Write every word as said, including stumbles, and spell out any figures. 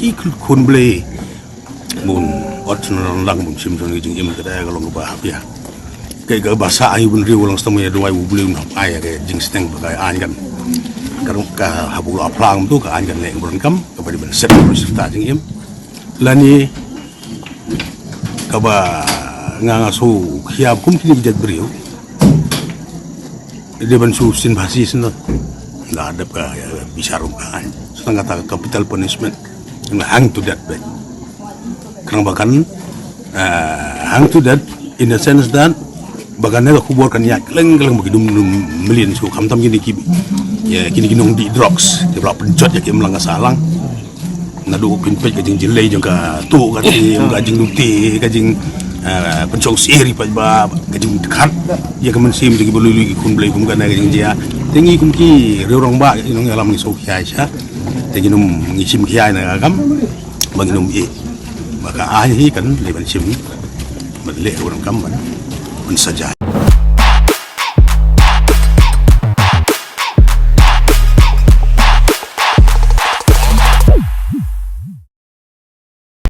I khun Blei bun ot shnong lang bun shim shnong jingim ka dei ka long ba hapia. Kai ka basa ai bun riu lang stam ya duai u Blei un hap ai ka jingsneng ba ka an kan. Ka rung ka habu la plang tu ka an kan leng bun kam ka ba di ban set bun serta jingim. Lani ka ba nga nga so khia kum kini jat beriu. Dia ban su sin bhasi sin la dep ka bisarum ka an. Setengah ta capital punishment. Nga hang to that bad. Kerang bakan hang to that in the sense that bakan ne ka khubor kan yak leng leng bagi dum dum million su khamtam kini ki ya kini ki nong di drugs ki bra penjot ya ki mlang ka salang. Nadu pin pet ka jing jilai jong ka tu ka ti ka jing duti ka jing penjong siri pet ba ka jing khat ya ka mensim jing ki belulu ki khun Blei kum ka na ka jing jia. Tengi kum ki riu rong ba ki nong alam ngi so khia sha. Tengi num ngi sim khia na ka kam. Bagi num i maka ai hi kan le ban sim. Ban le orang kam ban ban saja.